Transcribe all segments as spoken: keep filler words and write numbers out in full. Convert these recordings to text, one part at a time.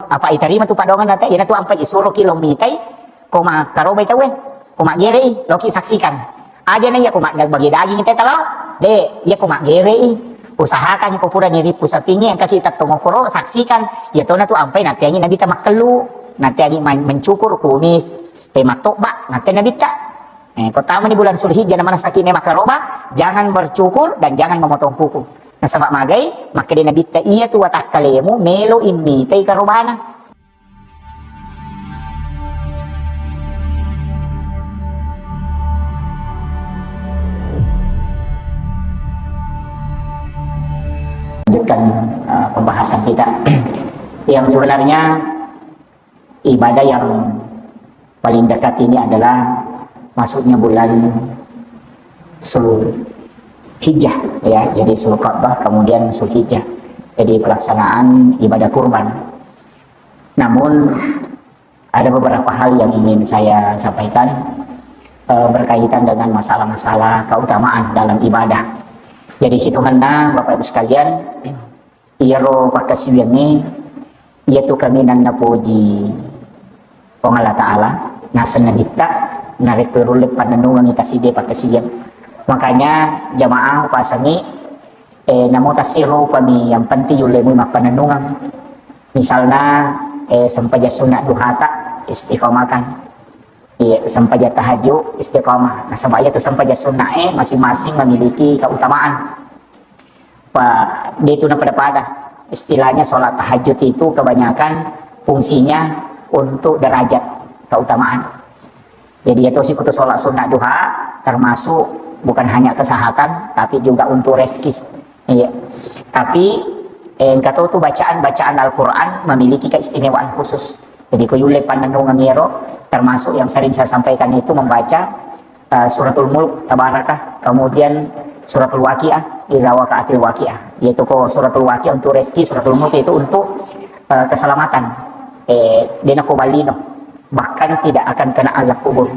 Apa itarima tu padongan nate, iyana tu ampai isuro ki lo mitai, ko makkarobai tauwe, ko maggere i, loki saksikan. Aja na iya ko maddag bagi daging te talo, de, iya ko maggere i, usahakan ko pura niripu sapingi, engka kita tongokoro, saksikan, iya tona tu ampai nateangi Nabitta makkellu, nateangi man-, mencukur kumis, eh, matobba, nate Nabitta. Eh, ko tamani bulan Zulhijjah na manessaki memang karoba, jangan bercukur dan jangan memotong kuku. Nasaba magai, makkeda Nabitta, iya tu watakkalemu melo immitai karobana. Lanjutkan, eh, pembahasan kita. Yang sebenarnya ibadah yang paling dekat ini adalah masuknya bulan Zulhijjah, ya, jadi Zulqa'dah, kemudian Zulhijjah. Jadi pelaksanaan ibadah kurban. Namun ada beberapa hal yang ingin saya sampaikan, eh, berkaitan dengan masalah-masalah keutamaan dalam ibadah. Jadi sitongenna Bapak Ibu sekalian, iyaro pakkasiwiyangnge, iyatu kaminang napoji Puang Allah Ta'ala, naseng Nabitta, narekko rulle pannennungengngi tasidde pakkasiwiyang. Makanya jamaah upasengngi, eh, namo tassirupami, yang penting yulle mui mappanennungeng. Misalna, eh, sempajang sunna duhata, istiqomahkan. Iya, sempajang tahajud, istiqomah. Nasaba iyatu sempajang sunna e masing-masing memiliki keutamaan. Pa, de tu napada-pada. Istilahnya sholat tahajud itu kebanyakan fungsinya untuk derajat keutamaan. Jadi iyatu sikutu sholat sunna duha termasuk bukan hanya kesehatan tapi juga untuk rezeki. Iya. Tapi, eh, engka to tu bacaan-bacaan Al-Quran memiliki keistimewaan khusus. Jadi ko yulle pannennungeng ero, termasuk yang sering saya sampaikan itu membaca, eh, Suratul Mulk, Tabarakah, kemudian Suratul Waqiah, Idza Waqa'atil Waqiah. Yaitu ko Suratul Waqiah untuk rezeki, Suratul Mulk itu untuk, eh, keselamatan. Eh, de nako ballino, bahkan tidak akan kena azab kubur.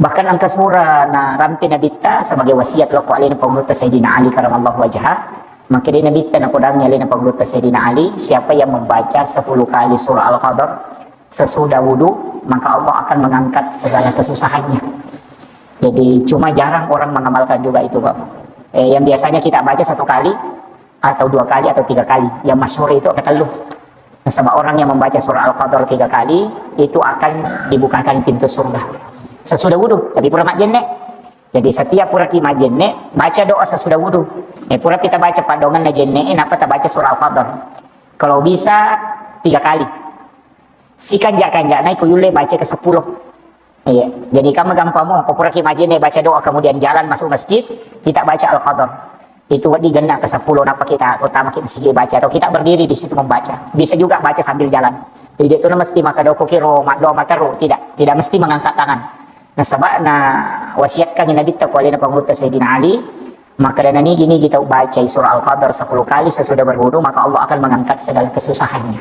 Bahkan engka sura narampe Nabitta sebagai wasiat lokko alena Pangulutta Sayyidina Ali karamallahu wajhah. Makkeda Nabitta napodangngi alena Pangulutta Sayyidina Ali, siapa yang membaca sepuluh kali surah Al-Qadar sesudah wudu, maka Allah akan mengangkat segala kesusahannya. Jadi cuma jarang orang mengamalkan juga itu, Bapak. Eh, yang biasanya kita baca satu kali, atau dua kali atau tiga kali. Yang masyhur itu ketellu. Nasaba orang yang membaca surah Al-Qadar tiga kali, itu akan dibukakan pintu surga. Sesudah wudu, tapi pura majjenne. Jadi setiap pura ki majjenne, baca doa sesudah wudu. Eh, pura kita baca padongan na jenne, eh, napa ta baca surah Al-Qadar. Kalau bisa, tiga kali. Sikanja-kanja nai ko yulle baca ke sepuluh. Iya, jadi kamu gampang mau, ko pura ki majjenne baca doa, kemudian jalan masuk masjid, kita baca Al-Qadar. Itu wedding genna ke sepuluh, napa kita utama ki masjid baca, atau kita berdiri di situ membaca. Bisa juga baca sambil jalan. Jadi itu mesti maka doko kiro, mak doa maka ro, tidak, tidak mesti mengangkat tangan. Nasaba na wasiatkan Nabi ta kualina Pangulutta Sayyidina Ali, maka dana nigi-nigi tau baca surah Al-Qadar sepuluh kali sesudah berwudu, maka Allah akan mengangkat segala kesusahannya.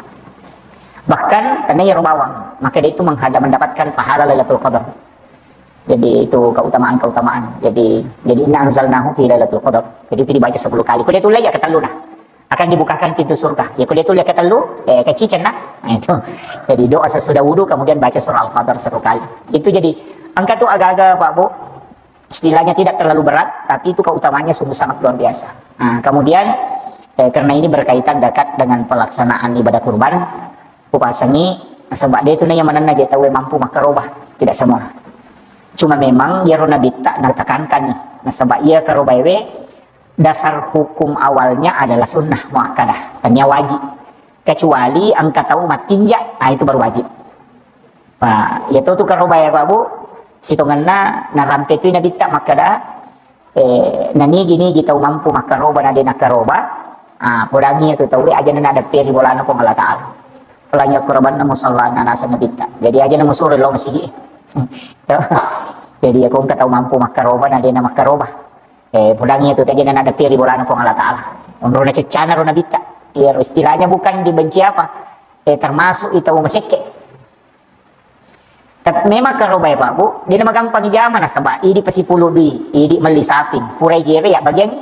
Bahkan tanah yang bawang, maka dia itu menghadap mendapatkan pahala Lailatul Qadar. Jadi itu keutamaan-keutamaan. Jadi, jadi inna anzalnahu fi Lailatul Qadar. Jadi itu dibaca sepuluh kali. Kuliah tulah ya ketellu nah. Akan dibukakan pintu surga. Ya kuliah tulah ketellu, eh, kecicen nah. Nah, itu. Jadi doa sesudah wudu, kemudian baca surah Al-Qadar satu kali. Itu jadi angka tu aga-aga, Pak Bu. Istilahnya tidak terlalu berat, tapi itu keutamaannya sungguh sangat luar biasa. Nah, kemudian, eh, karena ini berkaitan dekat dengan pelaksanaan ibadah kurban, kupasengi, nasaba de tu na yang manenna je tauwe mampu makkaroba, tidak semua. Cuma memang iyaro Nabitta natekankan nih, nasaba iya karobaewe dasar hukum awalnya adalah sunnah muakkadah, tania wajib. Kecuali angka tau mattinja, ah, itu baru wajib. Pak, ya tu karobae, Pak Bu, sitongenna narampe tu Nabitta makkada, eh, nanigi-nigi tau mampu makkaroba na de nakkaroba, ah, podangi tu tau aja na ada peri bolana Puang Allah Ta'ala. Pelanya korobanna musalla na nasa Nabitta. Jadi aja na musore lo masigi. Jadi ya kongka tau mampu makkaroba na de na makkaroba. Eh, podangi tu aja na ada peri bolana Puang Allah Ta'ala. Onrona ceccana ro Nabitta. Ya istilahnya bukan dibenci apa. Eh, termasuk itu masekke. Tapi memang karobae, Pak Bu, de namagampang ijama nasaba idi pasipulu dui, idi melli saping, purai gere ya bagian.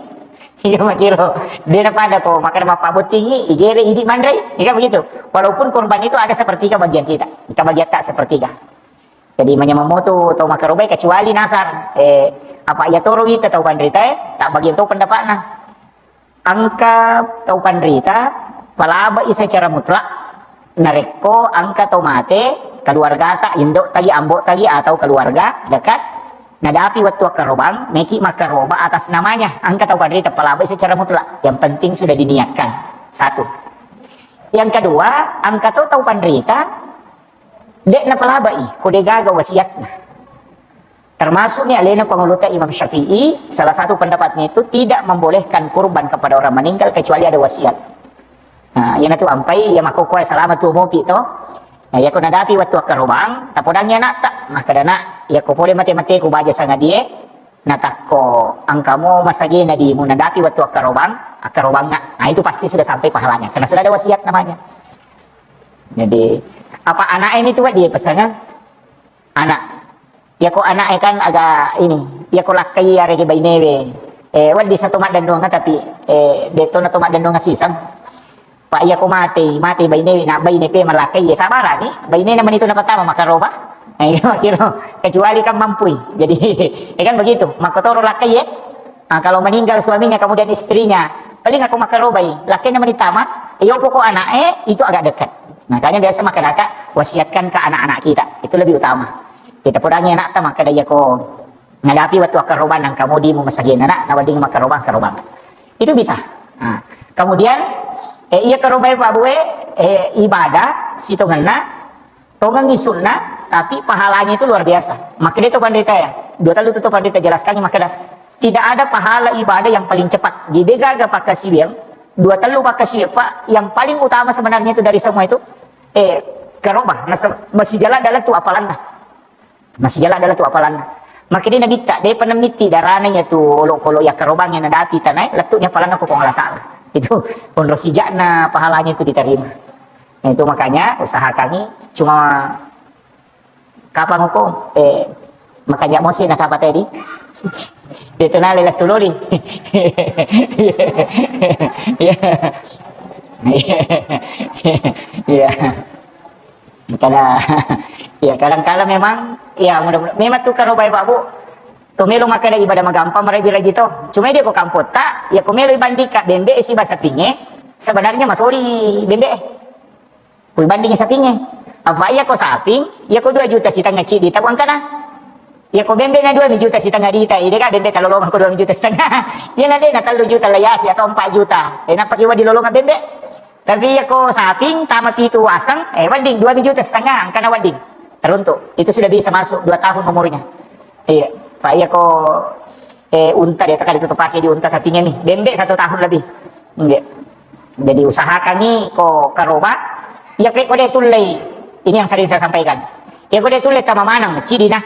Iya, makiro. Dia na pada ko makan apa botting, igere, idi manrei. Iya, begitu. Walaupun kurban itu ada sepertiga bagian kita. Kita bagian tak sepertiga. Jadi, manyameng moto tau makkarobai, kecuali nasar. Eh, apa iya toro wita tau panrita, eh, tak bagian tau pendapatna. Engka tau panrita, palabai secara mutlak, narekko engka tau mate, keluarga tak, indo tagi, ambo tagi, atau keluarga dekat, nadapi wettu akkarobang, meki makkaroba atas namanya. Engka tau panrita, palabai secara mutlak. Yang penting sudah diniatkan. Satu. Yang kedua, engka to tau panrita, de' napalabai, ko de' gaga wasiatna. Termasuk ni alena panguluta Imam Syafi'i, salah satu pendapatnya itu tidak membolehkan kurban kepada orang meninggal kecuali ada wasiat. Nah, iyana tu ampai, iya makkokkoe salama tu mopi to. Nah, iya ko nadapi wettu akkarobang, tapodangi anakta, makkada, "Nak, iya ko pole mate-mate ku baja sangadie, natakko engkamu masagena dimu nadapi wettu akkarobang, akkarobang nggak?" Nah, itu pasti sudah sampai pahalanya, karena sudah ada wasiat namanya. Jadi, apa anak ini tu dia pesangan? Anak. Iya ko anak e kan agak ini. Iya ko lakkai arege bainewe. Eh, wedding sato maddennuang tapi, eh, de' to nato maddennuang siseng. Pak, iya ko matei, matei bainewe, na baine pe malakkai, ya sabarani. Bainena meni tu napatama makkaroba. Eh, iya, makiro. Kecuali kan mampui. Jadi, ya kan begitu. Makkotoro lakkai, ya. Nah, kalau meninggal suaminya, kemudian istrinya, paling aku makkarobai, lakkainna meni tama, iyo pokok anak, eh, itu agak dekat. Makanya biasa masyarakat wasiatkan ke anak-anak kita, itu lebih utama. Kita podangi anakta, makkada iya ko nadapi wettu akkarobang, nangka modimu masagena, nak, nawedding makkarobang, karobang. Itu bisa. Nah, kemudian, eh, iya karobai Pak Bu e, eh, ibadah sitongenna, tongengi sunnah, tapi pahalanya itu luar biasa. Makkeda itu pandita ya, dua tellu tu pandita jelaskannya, makkeda, tidak ada pahala ibadah yang paling cepat. Jadi, de' gaga pakkasiwiang, dua tellu pakkasiwiang, Pak, yang paling utama sebenarnya itu dari semua itu, eh, karobang, masih jalan dalam tu apalanna. Masih jalan dalam tu apalanna. Makkeda Nabitta, de' pa namitti darana iya tu olokolo iya karobang iya nadapi tanae, lettu ni apalanna ko Puang Allah Ta'ala. Itu onro sijakna pahalanya itu diterima. Itu makanya usahakangi cuma kapang ko, eh, makanya mosi na kapang tadi. Dia tenale la suloli. Iya. Iya. Iya. Kada, ya kadang-kala memang, ya mudah-mudahan. Memang tu karobai Pak Bu, tu melo makkeda ibadah magampang maraji-raji to. Cuma dia ko kampotta, ya ko melo ibandingka bembe siba sapinge, sebenarnya masori bembe. Ku ibanding sapinge. Apa iya ko saping, iya ko dua juta setengah cidi tabuang kana. Iya ko bembe na dua mi juta setengah dita, ide ka bembe talolonga ko dua mi juta setengah. Iya na de' na tellu juta layasi atau empat juta. Eh, napaki wadi lolonga bembe. Tapi iya ko saping, tama pitu aseng, eh, wedding dua juta setengah, angkana wedding. Teruntuk. Itu sudah bisa masuk dua tahun umurnya. Iya. Pak, iya ko, eh, unta dia tekan itu terpakai di unta sapingnya nih. Bembe satu tahun lebih. Iya. Jadi usahakan nih ko karoba, iya pe ko de' tullei. Ini yang sering saya sampaikan. Iya ko de' tullei tama maneng, cidi nah.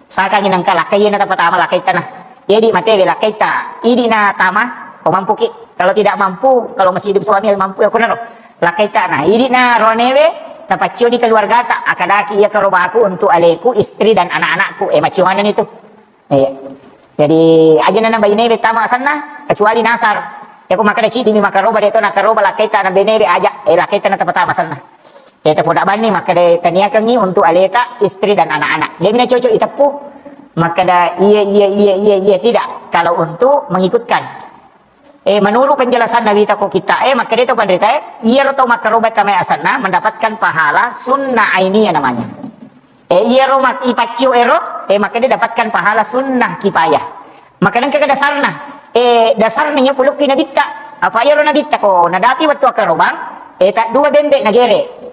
Sakangi nengka lakkai na tapatama lakkai tana. Jadi matewe lakkai ta, idi na tama, ko mampuki. Kalau tidak mampu, kalau masih hidup suami mampu ya kunaro. Lakkai ta na, idi na ronewe, tapaccioni keluargata, akadaki iya karobaku untuk aleku, istri dan anak-anakku. Eh, macam mana itu? Iya. Jadi, aja nana bainewe tama sanna, kecuali nasar. Ya, ko makkeda cidi mi makkaroba, de' to nakkaroba lakkai ta na benewe aja, eh, lakkai ta na tapatama sanna. Iya, tapoda banni makkeda taniakengngi untuk aleta, istri dan anak-anak. Jadi, mina cocok iteppu makkeda iya, iya, iya, iya, iya, tidak. Kalau untuk mengikutkan. Eh, menurut penjelasan Nabi tako kita, eh, makkeda itu penderita, eh, iya ro tau makkaroba tamai asanna mendapatkan pahala sunnah ainiyah namanya. Eh, iya ro mak-, ipaccio ero, eh, makkeda dapatkan pahala sunnah kifayah. Makkeda engka dasarna, eh, dasarna iya pulukki nabitta. Apa iya ro nabitta ko, nadapi wettu akkarobang, eh, tak dua bembe nagere.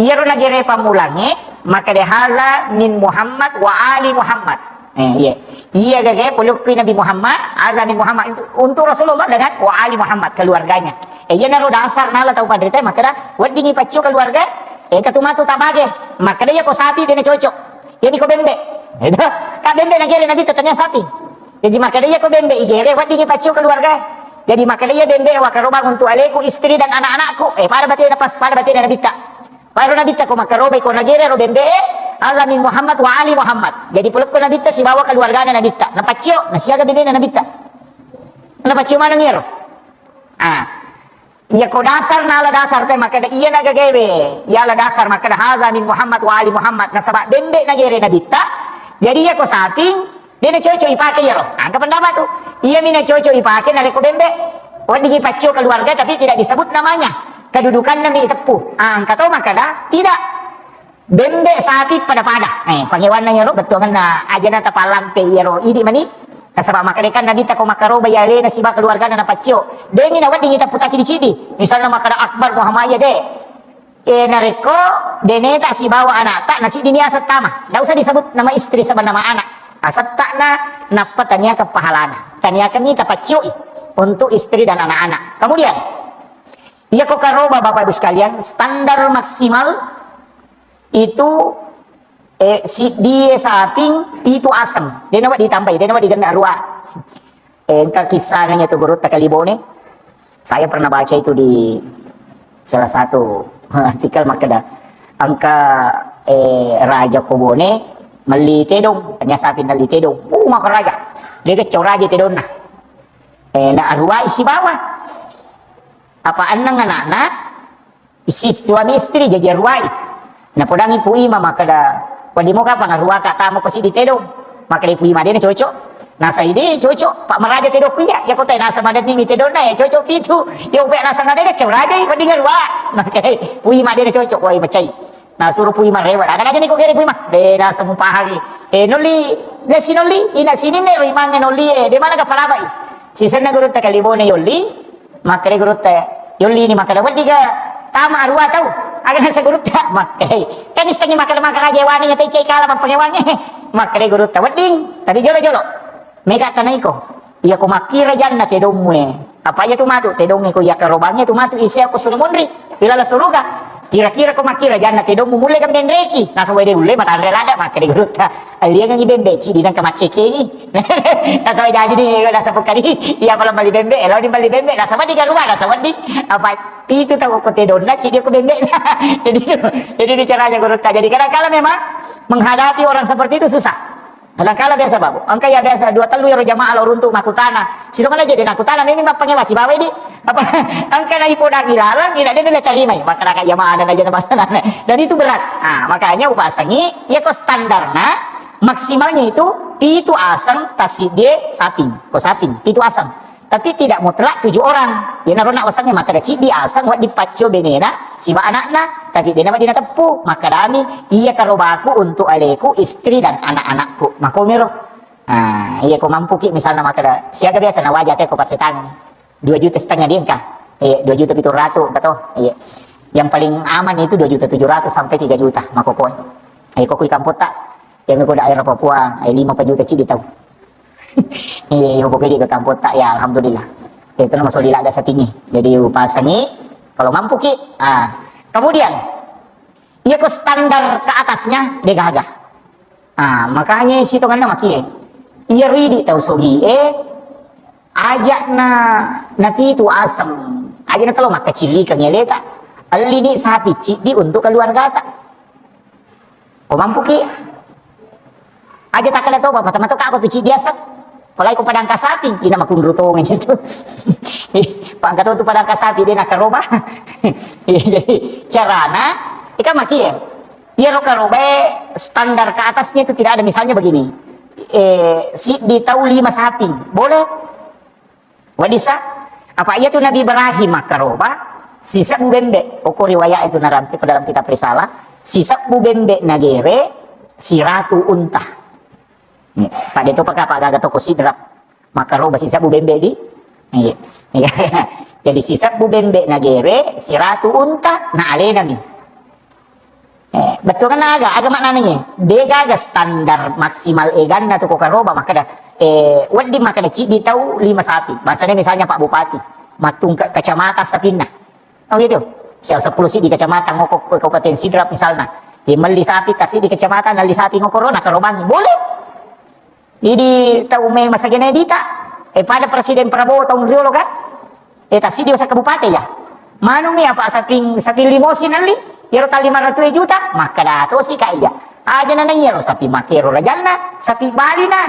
Iyaro nagere pammulangnge, makkeda haza min Muhammad wa ali Muhammad. Eh, iya. Iya gage pulukki Nabi Muhammad, haza min Muhammad. Untuk, untuk Rasulullah dengan wa ali Muhammad, keluarganya. Eh, iya naro dasar nala tau panrita, makkeda, weddingi paccio keluarga, eh, katumatu tabage. Makkeda iya ko sapi dena cocok. Iya ni ko bembe. Itu, ka bembe nagere Nabi tetenya sapi. Jadi makkeda iya ko bembe igere, weddingi paccio keluarga. Jadi makkeda iya bembe wa karobang untuk aleku, istri dan anak-anakku. Eh, pada batena pas, pada batena nabitta. Pada nabitta ko makkarobai ko nagere ro bembe, haza min Muhammad wa ali Muhammad. Jadi pulukko nabitta sibawa keluargana nabitta. Napaccio, nasiaga bendena nabitta. Napaccio maneng iyaro. Ah. Iya ko dasar na ala dasar te makkeda iya na gagaewe. Iya ala dasar makkeda haza min Muhammad wa ali Muhammad. Nasaba bembe nagere nabitta. Jadi iya ko saping, de na cocok ipake iyaro. Angka pendapat tu. Iya mi na cocok ipake narekko bembe. Wedding ipaccio keluarga tapi tidak disebut namanya. Kedudukanna mi teppu. Ah, angka to makkeda tidak. Bembe sapi pada-pada. Eh, pangewanna iyaro bettuangenna aja na tapallampe iyaro idi mani. Nasaba makkedai kan Nabitta ko makkaroba iya alena sibawa keluargana napaccio. Demi nawedding ita puta cidi-cidi. Misalna makkeda Akbar Muhammad iya de. Eh, narekko deneta sibawa anakta nasiddi niaseng tama. Ndak usah disebut nama istri sebab nama anak. Asetta na nappa taniakeng pahalana. Taniakeng ni tapaccoi untuk istri dan anak-anak. Kemudian, iya ko karoba Bapak Ibu sekalian, standar maksimal itu, eh, siddi saping pitu aseng. Dena wa ditambai, dena wa digenna rua. Eh, engka kisah nanya tu gurutta Kalibone. Saya pernah baca itu di salah satu artikel makkeda. Engka, eh, raja ko Bone melli tedong, tanya saping melli tedong. Uh, maka raja. Dia kecau raja tedonna. Eh, na ruai sibawa. Apa annang anakna, si suami istri jaji aruwai. Napodangi Pu Ima makkeda, "Wedding mo kapang aruwaka tamo ko siddi tedong?" Makkeda Pu Ima, "De na cocok." Nasai de cocok, Pak maraja tedong ku iya. Iya ko te naseng madenni mi tedonna, ya cocok pitu. Ya upe naseng na de cocok raja, wedding aruwa. Makkeda Pu Ima, "De na cocok." Wai macai. Nasuro Pu Ima rewe. Aga aja ni ko gere Pu Ima. De naseng mupahangi. Eh, nolli, de si nolli, ina sininne ro imangnge nolli e. De mana kapalabai. Sisenna gurutta Kalibone yolli. Makkeda gurutta, "Yolli ni makkeda, wedding ga tama aruwa tau?" Aga nasa gurutta, makkeda, "Kan issengi makkeda, makkeda jewani nyatai cai kala mappangewangnge." Makkeda gurutta, "Wedding, tapi jolo-jolo. Mega tanaiko. Iya ko makkira janna tedongmu e. Apa iya tu matu tedongnge ko iya karobangnge tu matu isi aku suruh munri. Ilala suruga. Kira-kira ko makkira janna tedongmu mulle kan denreki." Nasa wede ulle matanre lada makkeda gurutta. Alliangengngi bembe cidi nangka maccekengi. Nasaba jaji di, nasaba kali, iya pala bali bembe, elo di bali bembe, nasaba di garua, nasaba di apa, itu tau ko tedonna cidi ko bembe. Jadi itu, jadi itu caranya gurutta. Jadi kadang kala memang menghadapi orang seperti itu susah. Kadang kala biasa, Babu. Engka ya biasa dua telu ero jamaah lo runtu makutana. Sitongana jadi nakutana, memang bappangnge masih bawa di. Apa, engka na ipodangi laleng, ina de na tarimai. Makkeda ka jamaah dan aja na basana. Dan itu berat. Ah, makanya upasangi, ya ko standarna maksimalnya itu pitu aseng tasiddi saping. Ko saping, pitu aseng. Tapi tidak mutlak tujuh orang. Iyanaro na wasengnge makkeda ciddi aseng wedding paccio benena siba anakna, tapi dena wedding nateppu. Makkedami, iya karobaku untuk aleku, istri dan anak-anakku. Makomiro. Ah, iya ko mampuki misalna makkeda, siaga biasa na waja te ko pasetangeng. Dua juta setengah dia engka. Iya, dua juta pitu ratus engka to. Iya. Yang paling aman itu dua juta tujuh ratus sampai tiga juta makkokkoe. Iya, ko kui kampotta. Iya, meko daerah Papua, iya, lima empat juta cidi tau. Iya, iya, pokoknya di kampotta, ya, alhamdulillah. Itu nama solila ada settingnya. Jadi, upasangi, kalau mampu ki. Ah. Kemudian, iya ko standar ke atasnya, de gaga. Ah, makanya sitonganna makie. Iya ridi tau sogi, eh, ajak na, na pitu aseng. Ajak na telo makkacillikang eleta. Allini sapi ciddi untuk keluargata. Ko mampuki. Aja takkeda to, Bapak, mata-mata ka ko tu ciddi aseng. Apalagi ko padangka sapi, ina makunru tongeng itu. Pangka to tu padangka sapi, de nakaroba. Iya, jadi carana, ika makie. Iyaro karobae standar ke atasnya itu tidak ada. Misalnya begini, eh, siddi tau lima sapi, boleh? Wadisa? Apa iya tu Nabi Ibrahim makkaroba, sisebbu bembe. Oko riwayat itu narampe ko dalam kitab Risalah, sisebbu bembe nagere, siratu unta. Pada itu pakai apa gaga toko Sidrap. Makkaroba sisebbu bembe di. Iya. Iya. Jadi sisebbu bembe nagere, siratu unta, na alenami. Eh, bettuanna aga, aga maknana iye? De gaga standar maksimal eganna tu ko karoba makkeda, eh, wedding makkeda ciddi tau lima sapi. Bangsana misalnya Pak Bupati, mattungke kacamata sapinna. Oh gitu. Siap sepuluh siddi kacamata ngoko Kabupaten Sidrap misalna. Ye melli sapi tassiddi kacamata, nalli sapi ngokoro, nakarobangi. Boleh. Idi tau me masagena dita. Eh, pada Presiden Prabowo taung riolo kan? Eh, tasidi wasa kabupaten ya. Manumi apa saping, saping limosin nalli? Yero ta lima ratus juta, maka dato si ka iya. Aja na iyaro sapi makero rajanna, sapi Bali na.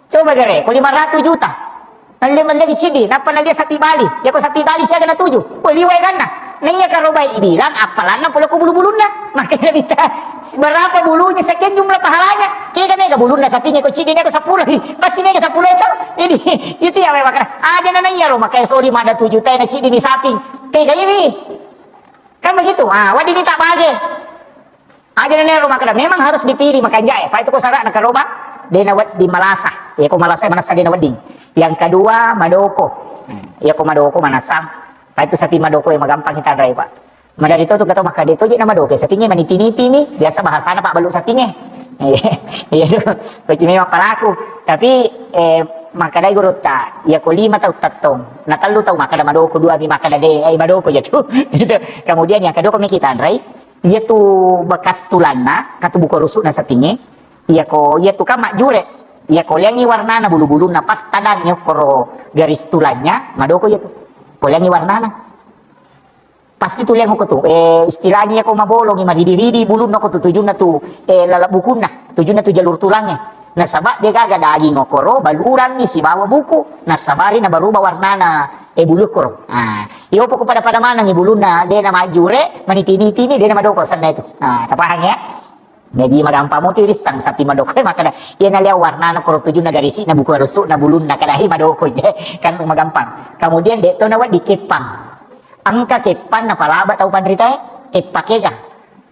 Coba gere, ko lima ratus juta. Nalle-, nalle ciddi, nappa nalle sapi bali. Yako sapi bali siaga natuju. Woi, liwa eganna. Na iya karobai ibilang, appalanna pole ko bulu-bulunna. Makanya Nabitta, berapa bulunya, sekian jumlah pahalanya. Kega mega bulunna sapinge ko ciddi, neko seppulo. Pasti mega seppulo itu. Jadi, itu ya, makanya. Aja na iya ro, makanya soli mada tujuh tai na ciddi mi sapi. Kega ini. Kan begitu. Ah, wadi ni tak bage. Aja nene ro makkeda, memang harus dipilih makanja e. Apa itu ko sara na karoba, dena wedding malasa. Ya ko malasa manassa dena wedding. Yang kedua, madoko. Hmm, ya ko madoko manassa. Apa itu sapi madoko yang magampang kita rai, Pak. Madari to tu kata makkeda to je na madoko. Sapinge manipi-nipi mi, biasa bahasana Pak balu sapinge. Iya tu. Ko memang pelaku. Tapi eh makkeda gurutta, ya ko lima tau tettong. Na tellu tau makkeda madoko, dua mi makkeda de, eh madoko ya tu. Itu. Kemudian yang kedua ko mi kita rai. Iyatu bekas tulanna, katu buko rusukna sapinge, iyako, iyatu kan majjure, iyako liangngi warnana bulu-bulunna pas tadangngi okkoro garis tulangnya, madoko iyatu. Ko liangngi warnana. Pasti tu liang ko tu, eh, istilahnya iyako mabolongi, maridi-ridi bulunna ko tu, tujunna tu, eh, lalap bukunna, tujunna tu jalur tulangnya. Nasaba de gaga daging okkoro, baluranni sibawa buku, nasabari na berubah warnana, eh, bulu okkoro. Ah, iyo poko pada-pada manengi bulunna, de na majjure, maniti-niti mi, de na madoko senna itu. Ah, tapahang ya? Jadi magampang mo tu rissang sapi madoko, eh, makkeda, iya na liau warnana koro tujunna garisi, na buku rusukna bulunna, kada hi madoko, eh, kan magampang. Kemudian de to nawa di kepang. Engka kepang napalaba tau panrita, eh, kepang kega.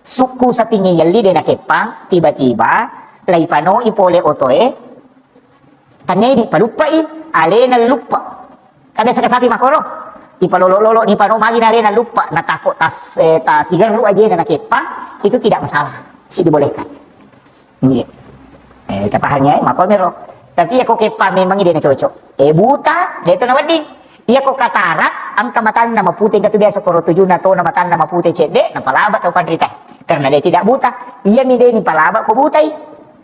Sukku sapinge yelli de na kepang, tiba-tiba, lai panoi pole otoe, Tangedi paluppai alena luppa. Kan biasa ke sapi makoro. Ipalolo-lolo ni pano magi na alena luppa. Natako tas, eh, ta sigerru ajena na keppa, itu tidak masalah. Si dibolehkan. Iya. Eh, tapahang ya, makomero. Tapi ya ko keppa memang ide na cocok. Eh, buta, de to na wedding. Iya ko katarak, engka matanna mapute, engka tu biasa koro tujuna tona matanna mapute cedde, napalaba tau panrita. Karena dia tidak buta. Iya mi de ni palaba ko butai.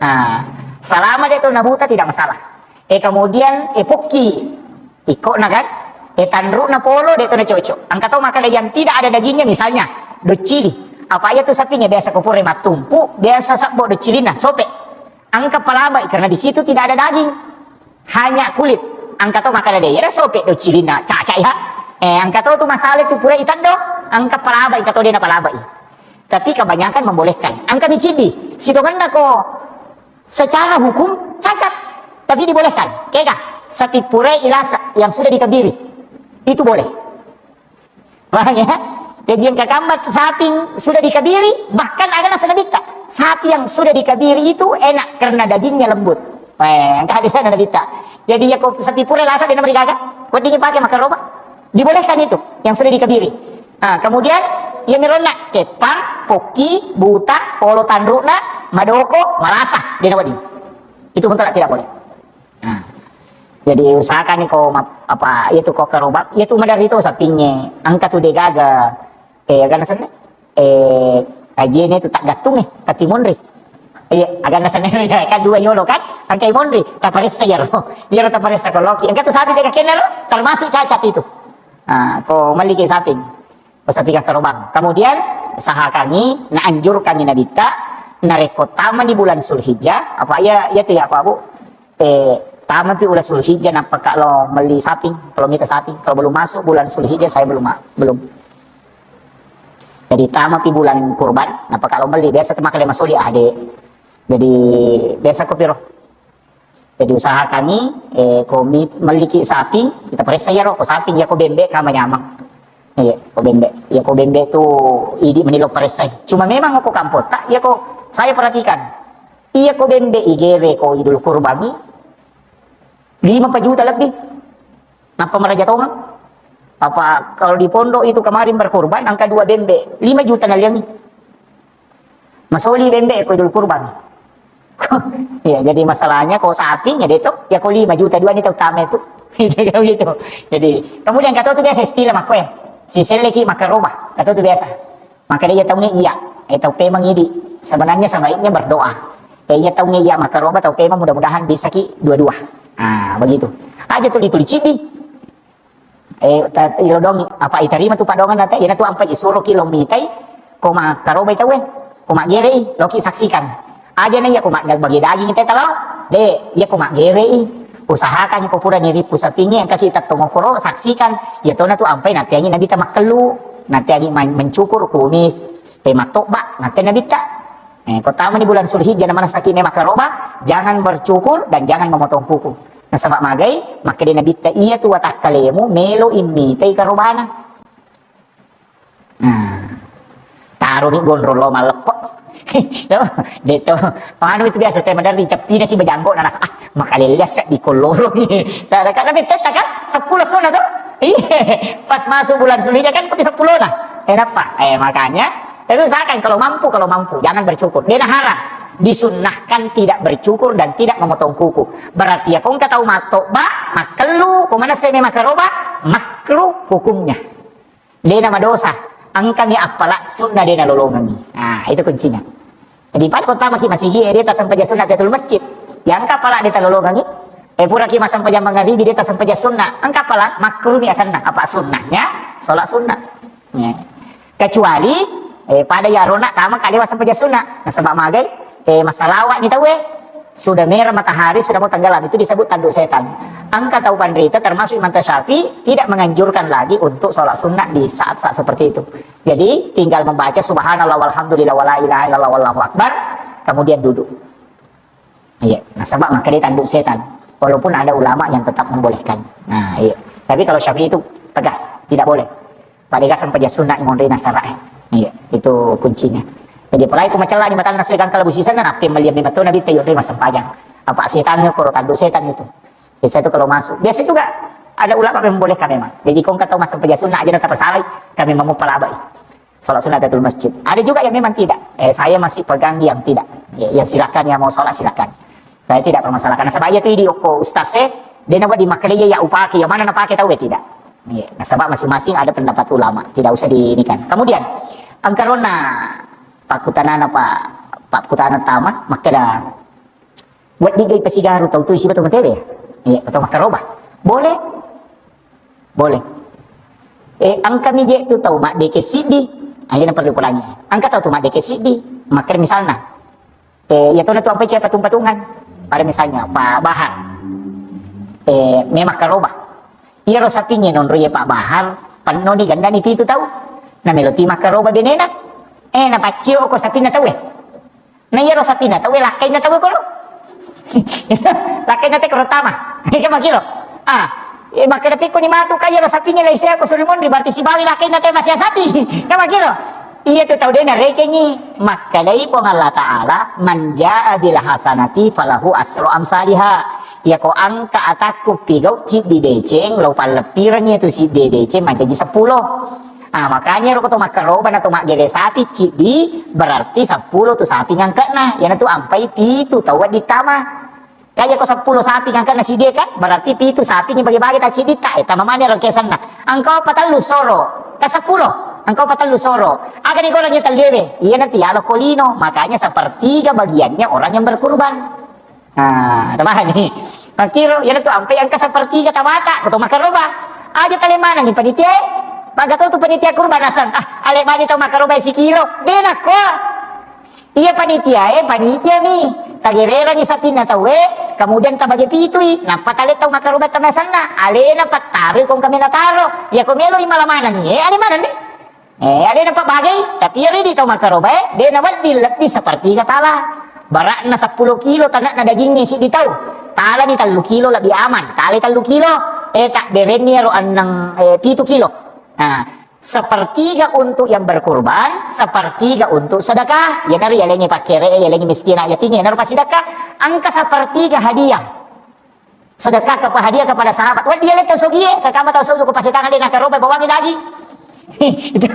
Nah, selama de to na buta tidak masalah. Eh, kemudian, eh, pokki. Ikkona kan? Eh, tanru'na polo, de to na cocok. Engka tau makkeda yang tidak ada dagingnya, misalnya, doccili. Apa iya tu sapinge biasa ko pura mattumpu, biasa sabbo doccilinna, sope. Engka palabai, karena di situ tidak ada daging. Hanya kulit. Engka tau makkeda de, iyaro sope doccilinna, caca ya. Eh, engka tau tu masalah tu pura itaddo, engka palabai, engka tau de na palabai. Tapi kebanyakan membolehkan. Engka mi ciddi, sitongenna ko secara hukum cacat, tapi dibolehkan. Kega? Sapi pura ilasa yang sudah dikabiri. Itu boleh. Paham ya? Jadi yang kakambat sapi sudah dikabiri, bahkan ada nasa nabitta. Sapi yang sudah dikabiri itu enak karena dagingnya lembut. Eh, engka hadisnya nabitta. Jadi ya ko sapi pura ilasa de na marigaga, weddingi pakai makan roba. Dibolehkan itu yang sudah dikabiri. Ah, kemudian, iya mironna, kepang, pokki, buta, polo tanru'na, madoko, malasa, de na wedding. Itu mutlak tidak boleh. Nah, jadi usahakan ni ko map-, apa, itu ko kerobak, itu madari to sapinge, engka tu de gaga, eh, agana senna, eh, ajene tu tak gattung, eh, tati monri. Iya, agana senna, ya, kan dua yolo kan, engka monri, taparessa yaro, yaro taparessa ko loki, engka tu sapi de gakenna ro, termasuk cacat itu. Nah, ko melli ke saping. Pasapika karobang. Kemudian, usahakangi, naanjurkangi nabitta, narekko tama di bulan Sulhijjah, apa iya, iya tu ya, apa, Bu? Eh, tama pi bulan Sulhijjah, nappa ka lo melli saping, kalau mita saping. Kalau belum masuk bulan Sulhijjah, saya belum ma-, belum. Jadi, tama pi bulan kurban, nappa ka lo melli. Biasa tu makkeda masoli ade. Jadi, biasa ko piro. Jadi usahakangi, eh, ko mi-, melliki saping, kita paressa iyaro, ko saping, iya ko bembe, kama nyamang. Iya, ko bembe. Iya ko bembe tu idi mani lo paressai. Cuma memang ko kampota, iya ko saya perhatikan. Iya ko bembe igere ko Idul Kurbangi, lima pa juta lebih. Nappa maraja tongang. Apa kalau di pondok itu kemarin berkurban, angka dua bembe, lima juta naliangi. Masoli bembe ko Idul Kurban. Ya, jadi masalahnya ko sapinya de to, ya ko lima juta dua ni tau tame tu. Gitu. Jadi, kemudian kata tu biasa istilah makko ya. Si selleki makaroba, kata tu biasa. Maka dia tahu iya, eh tahu pemang idi. Sebenarnya sebaiknya berdoa. Eh, iya tahu iya makaroba, tahu pemang, mudah-mudahan bisa ki dua-dua. Ah, begitu. Aja tuli-tuli cidi. Eh, ta-, ilodongi, apa itarima tu padongan nate, ina tu ampa isuro ki lo mitai, ko makkarobai tauwe, ko maggerei, loki saksikan. Aja na iya ko mak-, bagi daging te talo, de, iya ko maggerei, Usahakan ko pura nirippu sapingnge, engka kita tongokoro, saksikan, iya tona tu ampai nateangi Nabitta makkellu, nateangi man-, mencukur kumis, eh, mattobba, nate Nabitta. Eh, ko tamani bulan Zulhijjah na manessaki memang karoba, jangan bercukur dan jangan memotong kuku. Nasaba magai, makkeda Nabitta, iya tu watakkalemu melo immitai karobana. Nah, taroni gondrong lo malleppo. Lo, detto, anu itu biasa teh maderri ceppina si bajanggo na nasa, ah, makalelle asa di koloro. Nah, karena betetta kan sepuluh sunat tuh. Iya, pas masuk bulan Zulhijjah kan kopi sepuluh nah. Eh, apa? Eh, makanya, tapi usahakan kalau mampu, kalau mampu, jangan bercukur. Dia haram. Disunnahkan tidak bercukur dan tidak memotong kuku. Berarti ya, kong kata umat toba, makkellu, kemana saya memang karoba, makruh hukumnya. Dena madosa, engkami appala sunna dena lolongengi. Nah, itu kuncinya. Jadi pada kota maki masigi, eh, dia tasampaja sunna tahiyatul masjid. Yang engka appala dia talolongengi. Eh, pura ki masampaja mangaribi, dia tasampaja sunna. Engka appala makruh mi asanna. Apa sunnahnya? Sholat sunnah. Ya. Kecuali, eh, pada yarona tama kalewa sampaja sunna. Nasaba magai, eh, masalawat ni tauwe. Sudah merah matahari, sudah mau tenggelam, itu disebut tanduk setan. Engka tau panrita termasuk Imam Syafi'i tidak menganjurkan lagi untuk sholat sunnah di saat-saat seperti itu. Jadi tinggal membaca subhanallah walhamdulillah wala ilaha illallah wallahu akbar, kemudian duduk. Iya, nasaba makkeda tanduk setan. Walaupun ada ulama yang tetap membolehkan. Nah, iya. Tapi kalau Syafi'i itu tegas, tidak boleh. Pada ga sampaja sunna monri nasara, eh. Iya, itu kuncinya. Jadi apalagi ko macella ni matanna sui gangka labu siseng, nappe meliam memang to Nabitta yonri massempajang. Apa setannya koro tanduk setan itu. Biasa itu kalau masuk. Biasa juga ada ulama membolehkan memang. Jadi kong kata masampaja sunna aja tetap salai, kami mau palabai. Sholat sunat tahiyatul masjid. Ada juga yang memang tidak. Eh, saya masih pegang yang tidak. Ya, yang silakan, yang mau sholat silakan. Saya tidak permasalahkan. Nasaba iya tu idi okko ustaz e, dia nawa di makkeda iya upake, yang mana napake tau ya tidak. Iya, nasaba masing-masing ada pendapat ulama, tidak usah diinikan. Kemudian, engkarona pakkutanana Pak, pakkutana tama, makkeda, wedding gai pasigaru tau tu isi batu matewe. Iya, atau makkaroba. Boleh. Boleh. Eh, engka mi je tu tau maddeke siddi, aja perlu kulangi. Engka tau tu maddeke siddi, makkeda misalna, eh, iya tona tu ampai cia patung-patungan. Pada misalnya, Pak Bahar. Eh, memang karoba. Iyaro sapingnge nonro iya Pak Bahar, pennoni gandani pitu tau. Na melo ti makkaroba benena. Eh, na paccio ko sapinna tau eh. Na iyaro sapinna tau eh, lakkainna tau eh koro. Lakkainna te koro tama. Ika makiro. Ah, eh, makkeda pikko ni matu ka iyaro sapingnge lai sea ko suri monri, berarti sibawi lakkainna te masih sapi. Ka makiro. Iya tu tau de narekengi, makkedai Puang Allah Ta'ala, "Man jaa bil hasanati falahu asru amsaliha." Iya ko angka atakku pigau ciddi deceng, lo palleppirengi tu siddi deceng mancaji seppulo. Ah, makanya ro ko to makkaroba na to maggere sapi ciddi, berarti seppulo tu sapi ngangkekna. Iyana tu ampai pitu tau wedding tama. Kaya ko seppulo sapi ngangkana sidie kan, berarti pitu sapi ni bagi-bagi ta ciddi ta, eh, tama mani ro kesanna. Engka patellu soro, ka seppulo, engka patellu soro. Aga ni goreng ya tellu ewe, iya nanti ya lo kolino, makanya sepertiga bagiannya orang yang berkurban. Nah, tamahani. Makiro, iya tu ampe engka sepertiga tabata, ko to makaroba. Aja tale mana ni panitia, eh? Maga to tu panitia kurban asang, ah, ale bani tau makaroba sikilo, dena ko. Iya panitia, eh, panitia mi. Tagererangi sapinna tau, eh, kemudian tabage pitui, nappa tale tau makaroba tanasanna, alena pattaroi kong kami nataro. Iya ko melo imala manani, eh, ale manani. Eh, alena pabagei, tapi iya ridi tau makaroba, eh, de nawedding lebbi sepertiga tala. Barakna seppulo kilo tanakna dagingnge siddi tau. Talani tellu kilo lebbi aman, tale tellu kilo, eh, tak berenni aro annang, eh, pitu kilo. Nah, sepertiga untuk yang berkurban, sepertiga untuk sedekah. Iyanaro yalengngi pakkere, yalengngi miskin, yatim, iyanaro pasidekah. Engka sepertiga hadiah. Sedekah kepa-, hadiah kepada sahabat. Wedding yaleng tau sogie, kakama tau sogi ko pasetang de nakaroba bawangi lagi. Itu,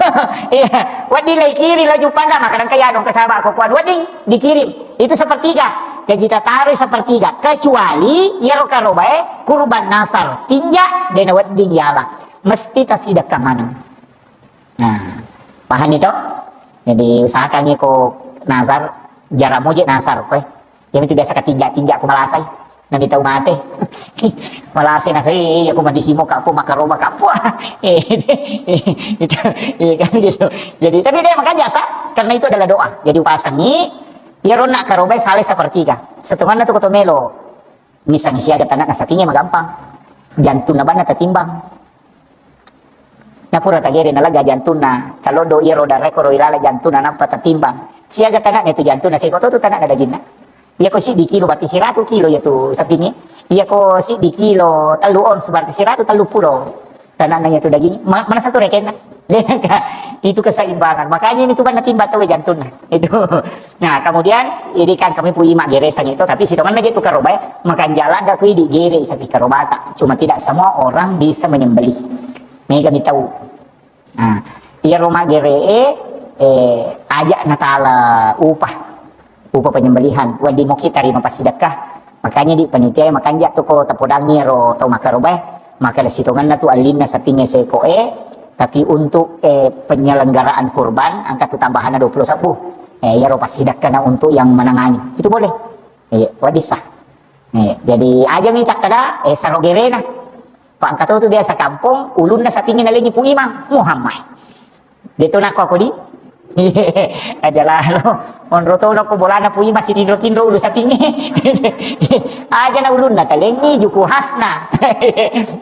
iya. Wedding lai kirim laju panda, maka engka yanu ke sahabat ko kuan wedding dikirim. Itu sepertiga. Jadi tataroi sepertiga. Kecuali iyaro karobae kurban nasar. Tinja, de nawedding yala. Mesti tasidekah maneng. Nah, pahami to? Jadi usahakan ko nazar, jara moje nazar koe. Yang itu biasa ketinjak-tinjak ko malasai. Nanti tau mate. Malasai nasai, iya ko madisimo kapo, makaroba kapo. Eh, itu, iya kan gitu. Jadi, tapi dia makanya jasa, karena itu adalah doa. Jadi upasangi, iya ronna karobai sale sepertiga. Setunganna tu koto melo. Misalnya siaga tanakna sapingnge magampang. Jantunna banna tatimbang. Napura tagere nalega jantunna, caloddo iyaro darekoro ilala jantunna nappa tatimbang. Siaga tanakna itu jantunna, seko to tu tanakna daginna. Iyako siddi kilo berarti siratu kilo iyatu sapingnge. Iyako siddi kilo tellu ons berarti siratu tellu pulo. Tanakna iyatu daging. Ma-, mana satu rekenna? Denaka itu keseimbangan. Makanya ini tuh banna timbang tau jantunna. Itu. Nah, kemudian ini kan kami pui maggeresang itu, tapi sitonganna je tu karobae, makanja ladda kui digere sapi karobata. Cuma tidak semua orang bisa menyembelih. Mega mi tau. Nah, iyaro maggere'e, eh, aja natala upah, upah penyembelihan, wedding moki tarima passidekka. Makanya di panitia makanja tu ko tapodangi ro tau makarobae, maka sitonganna tu allinna sapingnge sekoe, tapi untuk, eh, penyelenggaraan kurban, angka tu tambahanna dua puluh sebbu. Eh, iyaro passidekkana untuk yang menangani. Itu boleh. Eh, wedding sah. Eh, jadi aja mi takkada, eh, saro gerena. Pa engka to tu biasa kampong, ulunna sapingnge nalengi Pu Imang, Muhammad. Deto nako aku di. Aja lalo, monro to nako bolana Pu Imang sitinro-tinro ulu sapingnge. Aja na ulunna talengi juku khasna.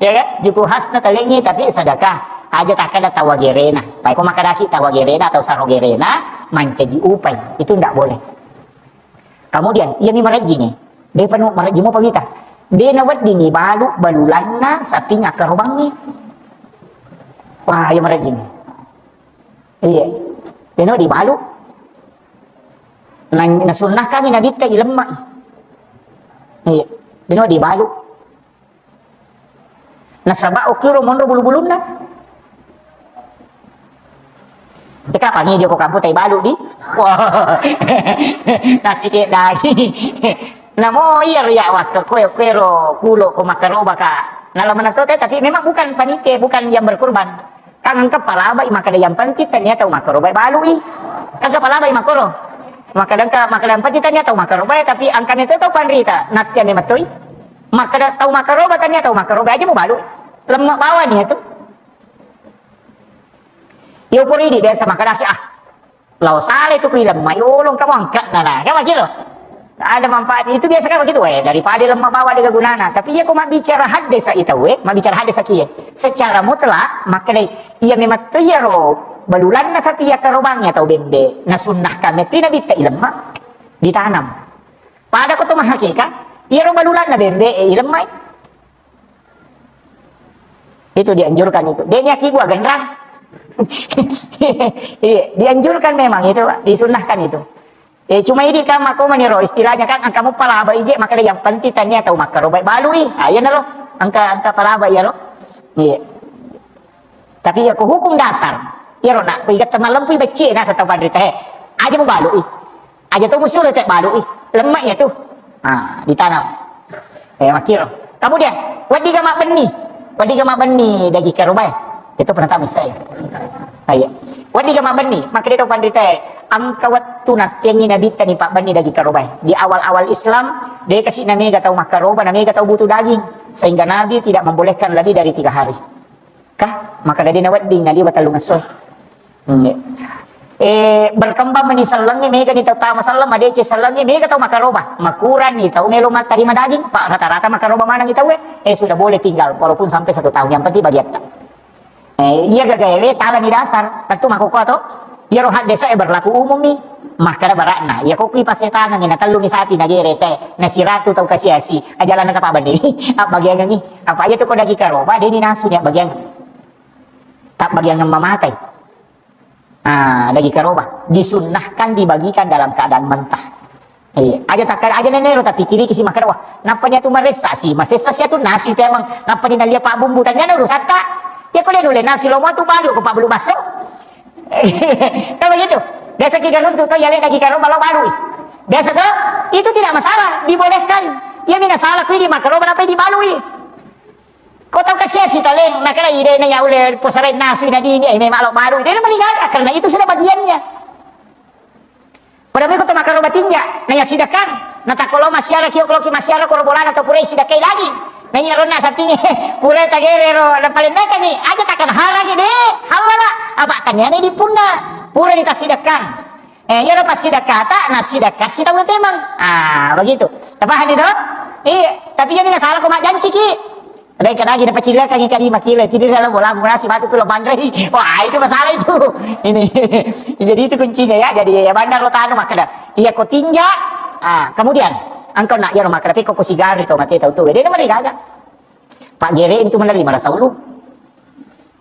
Ya kan? Juku khasna talengi tapi sedekah. Aja takkada tawa gerena. Pai ko makadaki tawa gerena atau saro gerena, mancaji upai. Itu ndak boleh. Kemudian, iya mi marajjingi. De panu marajji mopa wita. De naweddingi balu, balulanna saping akkarobangngi. Wah, iya marajjingi. Iya. De no dibalu. Na, nasunnahkangi nabitta ilemma. Iya. De no dibalu. Nasaba okiro monro bulu-bulunna. Deka pangi dia ko kampung tai balu di. Wah. Nasi ke dagi. Namo iya ro ya wakka koe koe ro kulo ko makaroba ka. Nala menang to te, tapi memang bukan panitia, bukan yang berkurban. Kan engka palabai makkeda yang penting tania tau makaroba balui. Kan engka palabai makoro. Makkeda engka, makkeda yang penting tania tau makaroba, tapi engka meto tau panrita. Nattia memettoi. Makkeda tau makaroba tania tau makaroba aja mu balu. Lemma bawani itu. Yo puridi biasa makkeda ki, ah, lao sale tu kui lemma yolong kamu angkat nana. Kan begitu. Ada manfaat itu biasa kan begitu. Eh, daripada lemma bawa de gunana. Tapi iya ko mabbicara hadde sa itawe, mabbicara hadde sa kie. Secara mutlak makkeda iya memang tu iya ro balulanna sapi ya karobang ya tau bembe. Nasunnahkan metti nabitta ilemma ditanam. Pada ko to mahakeka, iya ro balulanna bembe, eh, ilemmai. Itu dianjurkan itu. Deni aki gua genrang. Iya, dianjurkan memang itu, Pak. Disunnahkan itu. Eh, cuma ini kan mako maniro istilahnya kan angka muppa laba ije, makanya yang penting tania tau makkarobai balui. Ah, iya naro. Angka, angka palaba iya ro. Iya. Tapi ya ko hukum dasar. Iya ro nak, ko iga temalempu becce nasa tau panrita, eh. Aja mu balui. Aja to musuh te balu ih, lemma iya tu. Ah, ditanam. Eh, makkiro. Kemudian, wedding ga mabbenni. Wedding ga mabbenni daging karobae. Itu pernah tahu saya. Ayo. Wedding ga mabbenni, makkeda to panrita, angka wettu nattiangi nabitta ni pabbenni daging karobae. Di awal-awal Islam, de kasi na mega tau makkaroba, na mega tau butuh daging, sehingga Nabi tidak membolehkan lebih dari tiga hari. Kah? Maka dadi nawedding naliwa tellung esso. Hmm. Eh, berkembang meni sellengnge, mega ni tau tama selleng, madeceng sellengnge, mega tau makaroba. Makurang ni tau melo mattarima daging, pa rata-rata makaroba maneng ni tau, eh, sudah boleh tinggal, walaupun sampai satu tahun, yang penting bagiatta. Eh, iya gagaele tala ni dasar, tentu makkukua to. Iyaro haddesa e berlaku umum mi. Makkeda barakna, iya ko kui pasetangengi na tellu ni sapi na gere te, na siratu tau kasiasi, ajalanna kapabbenni. Abbagiangengi. Apa iya tu ko daging karoba, deni nasu ni abbagiangeng. Tabbagiangeng mamatai. Ah, daging karoba disunnahkan dibagikan dalam keadaan mentah. Iya, aja takkada, aja nenero tapikiriki si makkeda, wah, nappa ni atu maressa si, masessa si atu nasi pemang, nappa ni nalia pabbumbu, tania na urusatta. Ya ko de nulle nasi lo mau tu balu ko pabbulu basso. Kan begitu. Biasa ki garuntu to, ya le daging karoba lo balui. Biasa to, itu tidak masalah, dibolehkan. Iya mina salah kui di makaroba nappa dibalui. Ko tau kasiasi taleng, nakala ide na ya ulle posarai nasu na dini, eh, memang lo balu. Dia melihat karena itu sudah bagiannya. Pada miko to makaroba tinja, na ya sidakang, na takolo masiara kio koloki masiara koro bolana to purai sidakai lagi. Na iya ronna sapingi, purai tagere ro, na paling nekangi, aja takkan halangi de, halala, apa taniane di punna, pura di tasidakang. Eh, iya ro pasidakata, na sidakasi tau memang. Ah, begitu. Tapahami to? Iya, tapi iya mina salah ko majjanci ki. Dai kadagi na pacilakang i kali makilo, tidur dalam bola, aku nasi batu kulo bandrei. Wah, itu masalah itu. Ini. Jadi itu kuncinya ya. Jadi ya bandar lo tanu makkeda. Iya ko tinja. Ah, kemudian engkau nak ya rumah kerapi ko sigari to mate tau tu. Dia nama gaga. Pak Gere itu mana lima rasa ulu.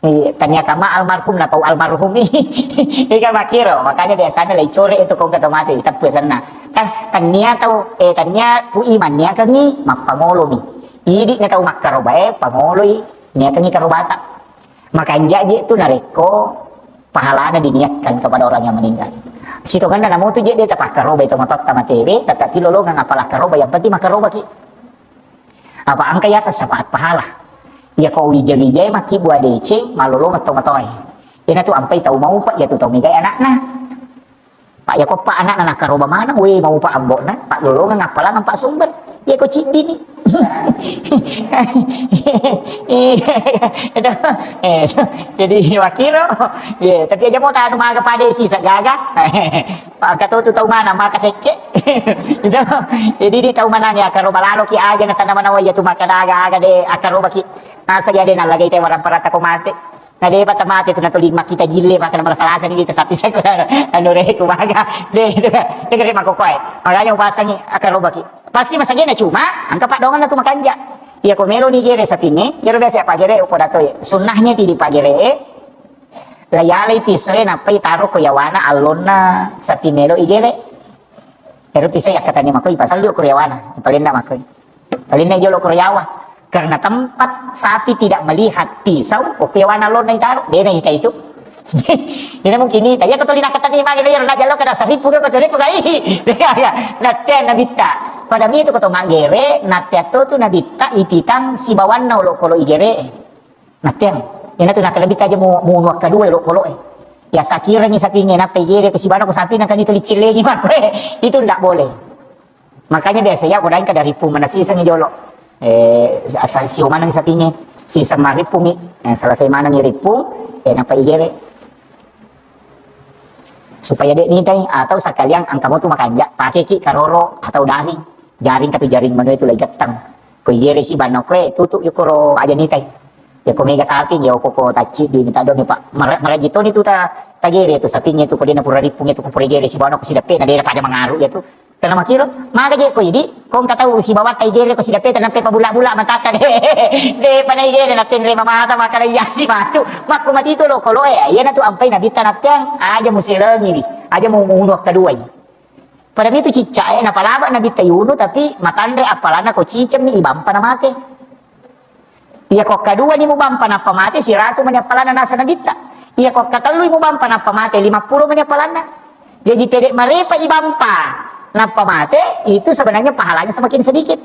Iya, tania kama almarhum na pau almarhum. Iya kan makkiro, makanya biasanya lai core itu kong kata mate, tapi sana. Kan tania tau, eh, tania ku iman nia kami, mappangolo mi. Idi na tau makkaroba, eh, pangoloi, nia kami karobata. Makanja je tu narekko pahalana diniatkan kepada orang yang meninggal. Sitonganna namu tu je de tapakkaroba itu mototta matewe, tata tilolongang apalakkaroba, yang penting makkaroba ki. Apa engka yaseng syafaat pahala. Iya ko wija-wijae makkibua deceng, malolongeng tomatoae. Ina tu ampai tau maupa, iya tu tau megai anakna. Pak, iya ko pa anakna nakkaroba maneng, we maupa ambokna, pak lolongeng appalang empat sumber. Iya ko ciddini. Iya, itu, eh, itu. Jadi wakiro, iya, tapi aja mau tanu maga pade sisa gaga. Pak, kata tu tau mana, maka sekke. Itu. Jadi di tau manang ya, akkaroba lalo ki aja na tanah mana waya tu maka daga aga de akkaroba ki. Asa ya de nalagai te warang parata ko mate. Na de pata mate tu na tuli makkita jille maka na marasa-rasa ni kita sapi seko anu reku baga. De itu kan. De kare mako koe. Makanya upasangi akkaroba ki. Pasti masagena cuma angka padongan tu makanja. Iya ko melo ni gere sapinge, iya ro biasa pagere upoda to. Sunnahnya ti di pagere. Layalai pisoe nappai taro ko yawana allonna sapi melo igere. Ero pisau yakkatani makoi, pasallu ko riawana, palenna makoi. Palenna jolo ko riawa. Karena tempat sapi tidak melihat pisau, oke wana lonna itaro, dena ita itu. Dena mungkin ita, ya ko tuli nakkatani magi, ya na jalo kada saripu ko tuli ko gai. Nattea nabitta. Pada mi itu ko to maggere, nattea to tu nabitta ipitang sibawanna olokolo igere. Natteang, iyana tu nakkeda nabitta aja mu, munu akkadua olokoloe. Ya sakirangi sapinge nappa igere ko sibana ko sapi nakani tuli cillengi makkoe. Itu ndak boleh. Makanya biasa ya ko daeng kada rippung maneng sisengi jolo. Eh, asal sio maneng sapinge, siseng marippungi. Eh, selesai manengi rippung, eh, nappa igere. Supaya de nitai atau sekalian engka mo tu makanja, pakeki karoro atau daring. Jaring katu jaring manu itu lai getteng. Ko igere si banna koe tutu yukoro aja nitai. Ya ko mega sapi ya ko ko tacci di mita dong pak. Mara-, maraji toni tu ta tagere tu sapinge tu ko dena pura rippung itu ko pura igere si banna ko sidappe na dera pada mangaru ya tu. Karena makiro, maga je ko idi, ko engka tau sibawatta igere ko sidappeta nampe pabula-bula matata de. De pada igere na tenre mamata maka yasi matu. Makko mati tu lo koloe, iyana tu ampai nabitta natteang, aja muselengi di. Aja mu unu akkaduai. Pada mitu ciccae napalaba nabitta yunu tapi matanre appalanna ko cicemmi ibampa namate. Iya ko kadua ni mubampa nappa mate, siratu mani appalanna nasa nabitta. Iya ko katellui mubampa nappa mate, lima puluh mani appalanna. Jadi pede marepa ibampa nappa mate, itu sebenarnya pahalanya semakin sedikit.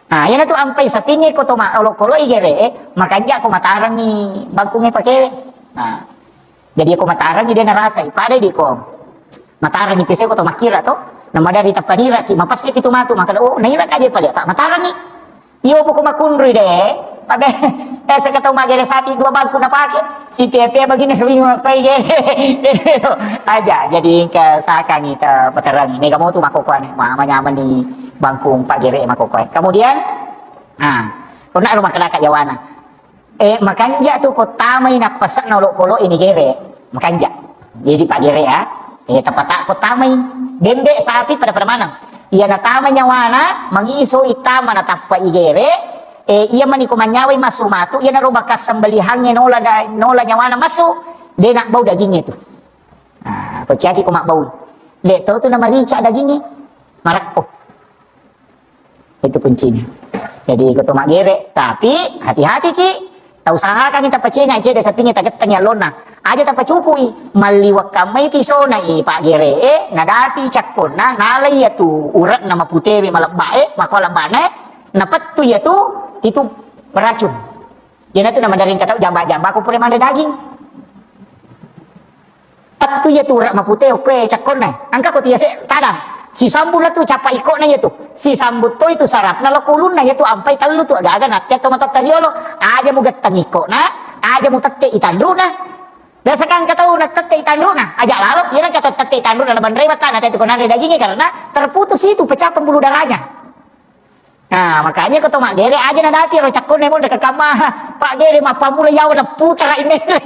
Nah, iyana tu ampai sapinge ko to ma-, olokolo igere, makanja ko matarangi bangkunge pakewe. Nah, jadi ko matarangi de narasai, pada di ko. Matarangi pese ko to makkira to. Namadari tappanira ki, mapesse pitu matu, maka, oh, naira kaje pale, Pak, matarangi. Iyo poko makunrui de. Pabe, eh, sekatau magere sapi dua bangku napake. Si pia-pia bagini sering makai ge. Aja, jadi engka sakang ita paterangi. Mega motu makokoane, ma-, manyamani bangkung pagere makokoe. Kemudian, nah, kona rumah kelaka yawana. Eh, makanja tu ko tamai nappasekna olokolo ini gere. Makanja. Jadi pagere ya. Eh, tapata ko tamai. Bembe sapi pada-pada maneng. Iya natama nyawana, mangiso itama natappa igere, eh, iya mani ko manyawai massu matu, iya naro bakas sembelihangnge nola da-, nola nyawana massu, de nak bau dagingnge tu. Nah, ko ciaki ko mabbau. De to tu namarica dagingnge. Marakko. Itu kuncinya. Jadi ko to maggere, tapi hati-hati ki. Tausahakangngi tapacenga cedde sapingnge tagettengngi allonna. Aja tapacukui, malliwakkammai pisona i paggere'e, nadapi cakkonna, nalai iyatu ure'na maputewe malebbae, makko lebbanae, napettu iyatu, itu beracun. Iyanatu namadereng katau jamba-jamba ko pura manre daging. Pettu iya tu ura mapute okkoe cakkonna. Engka ko tiase tadang. Sisambung la tu capa ikkona iya tu. Sisambung toi tu sarapna lo kulunna iya tu ampai tellu tu aga-aga nattea to matotta riolo. Aja mugetteng ikkona, aja mutette i tanruna. Biasa kan engka tau natette i tanruna, aja lalo, iya na engka tette i tanruna na banrei mattana tette ko nanre dagingnge karena terputus itu pecah pembuluh darahnya. Nah, makanya ko to maggere aja nadapi ro cakkonna monre ke kamma. Paggere mappamula yawa na putara inele.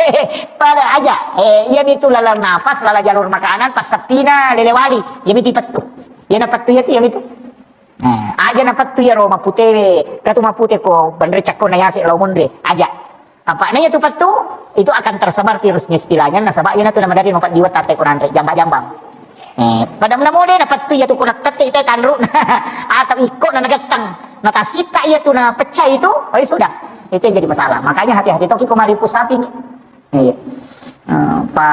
Pada aja. Eh, iya mitu lalang nafas, lalang jalur makanan, pas seppina lele wali. Iya mitu ipettu. Iya na pettu iya tu, iya mitu. Eh, aja na pettu iya ro maputewe. Katu mapute ko banre cakkonna yase lao monre. Aja. Apa na iya tu pettu, itu akan tersebar virusnya istilahnya, nasaba iya na tu namadari mapaddiwa tatte ko nanre jambang-jambang. Eh, pada mula mode na pettu iya tu ko nattette ita tanru atau ikko na nagettang, na tasitta iya tu na pecah itu, oh iya sudah. Itu yang jadi masalah. Makanya hati-hati toki ko maripu sapi ni. Iya. Eh, pa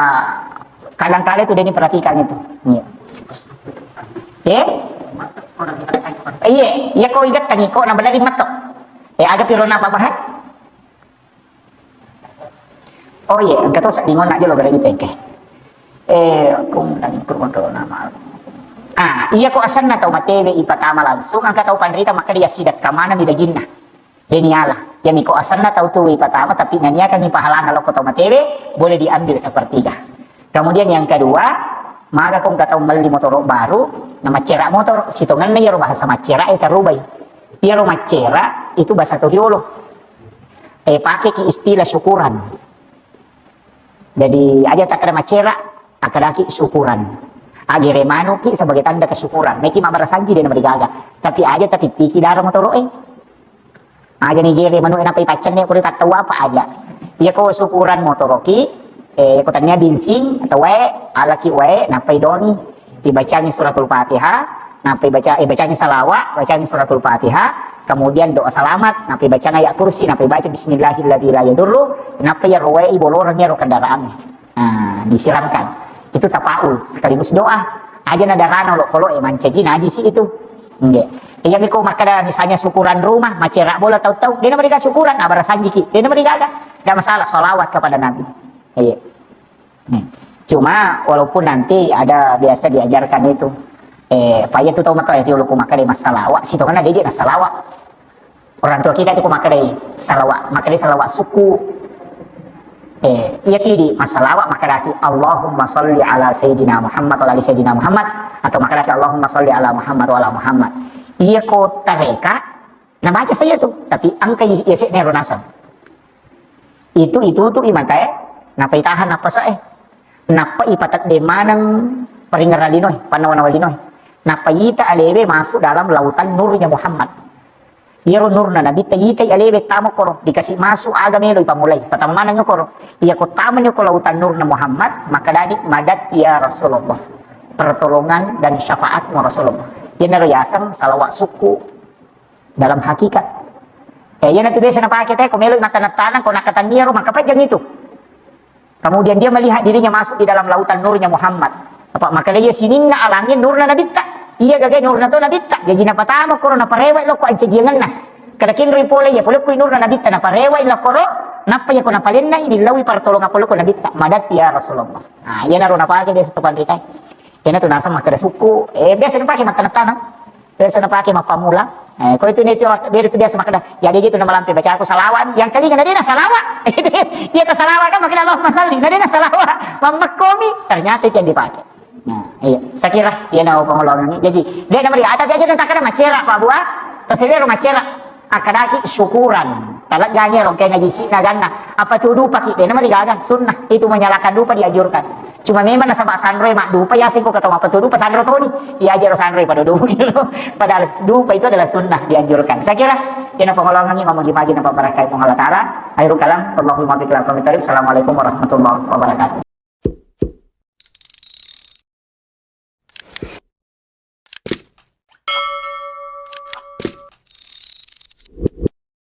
kadang kala itu dia diperhatikan itu. Iya. Eh? Iya, iya ko igettang ikko na madari matto. Eh, aga piro na apa bahan? Oh iya, engka to sedding onna jolo gare diteke. Eh, aku menang itu maka nama. Ah, iya ko asenna tau matewe ipatama langsung, engka tau panrita maka dia sidak kamana mi daginna. Deni ala. Ya miko asenna tau tu ipatama, tapi naniakan ipahalana loko tau matewe, boleh diambil sepertiga. Kemudian yang kedua, maga ko engka tau melli motoro baru, na maccera motoro, sitongenna iyaro bahasa maccera e tarubai. Iyaro maccera itu bahasa Toriolo. Eh, pakai ki istilah syukuran. Jadi, aja takkeda maccera, akkadaki syukuran. Agere manuki sebagai tanda kesyukuran. Meki mabbarasanji de namarigaga. Tapi aja tapi tiki dara motoro e. Aja ni gere manu e nappa ipaccenne kuri tattau apa aja. Iya ko syukuran motoroki, eh, iya ko tania binsing atau wae, alaki wae, nappa idongi. Dibacangi suratul Fatihah, nappa ibaca, eh, bacangi salawat, bacangi suratul Fatihah, kemudian doa selamat, nappa ibacang ayat kursi, nappa ibaca bismillahilladzi la yadurru, nappa iya roe iboloreng iyaro kendaraan. Nah, disiramkan. Itu tapaul sekaligus doa. Aja na darana lo kolo e mancaji najisi itu. Nggih. Iya miko makkeda misalnya syukuran rumah, macera bola tau-tau, de namariga syukuran, nah, barasanjiki. De namarigaga. Tidak masalah, salawat kepada Nabi. Iya. Hmm. Cuma walaupun nanti ada biasa diajarkan itu, eh, paya tu tau matoa riolo ku makkeda massalawa, sitongenna de je nassalawa. Orang tua kita itu ku makkedai salawa, makkedai salawa suku. Eh, iya kidi massalawa makkedaki Allahumma salli ala Sayyidina Muhammad wa ala ali Sayyidina Muhammad atau makkedaki Allahumma salli ala Muhammad wa ala Muhammad. Iya ko tareka, nabaca saya tu, tapi engka iya se'na ro naseng. Itu, itu tu imatae, nappa itahan nappasa e. Nappa ipatedde maneng paringerang linoe, pannawa-nawa linoe. Nappa ita alewe masuk dalam lautan nurnya Muhammad. Iyaro nurna Nabitta itai alewe tama koro, dikasih masuk aga melo ipammulai. Patama maneng koro. Iya ko tamani ko lautan nurna Muhammad, makkedani madat ya Rasulullah. Pertolongan dan syafaatmu Rasulullah. Iyanaro yaseng salawat suku dalam hakikat. Eh, iyanatu biasa napake te, ko meloi mattaneng-taneng, ko nakkatanniaro, maka pajang itu. Kemudian dia melihat dirinya masuk di dalam lautan nurnya Muhammad. Apa makanya sininna alangi nurna nabitta. Iya gagai nurna to nabitta. Jadi napatama koro naparewa lokko ancajiangenna. Kada kenroi pole iya pole kui nurna nabitta naparewa lokko ro. Nappa iya ko napalenna ini lawi partolongan pole ko nabitta. Madat ya Rasulullah. Nah, iyanaro napake biasa to panrita. Iyanatu naseng makkeda sukku. Eh, biasa napake mattaneng-taneng. Biasa napake mappammula. Eh, ko itu ni tu, dia itu biasa makkeda, ya dia itu nama lampe baca aku salawat ni. Yang kali kan dia na salawat. Iya ke salawat kan makkeda Allahumma salli. Nah, dia na salawat. Mammekkomi. Ternyata itu yang dipakai. Nah, iya. Saya kira dia na pengolongan ni. Jadi, dia nama dia. Tapi aja tentang kena macera, Pak Buah. Tersedia macera. Akkadaki syukuran. Taleggangi ro engka ngaji si'na ganna. Apa tu dupa ki? Dena marigaga, sunnah. Itu menyalakan dupa dianjurkan. Cuma memang nasaba sanroi maddupa, ya sengko ketemu apa tu dupa sanro toni. Ya aja ro sanroi pada dupa. Padahal dupa itu adalah sunnah dianjurkan. Saya kira, kena pengolongan ini mamagi-magi nampak barakai Puang Allah Ta'ala. Akhirul kalam, Allahumma biqla kami tarif. Assalamualaikum warahmatullahi wabarakatuh.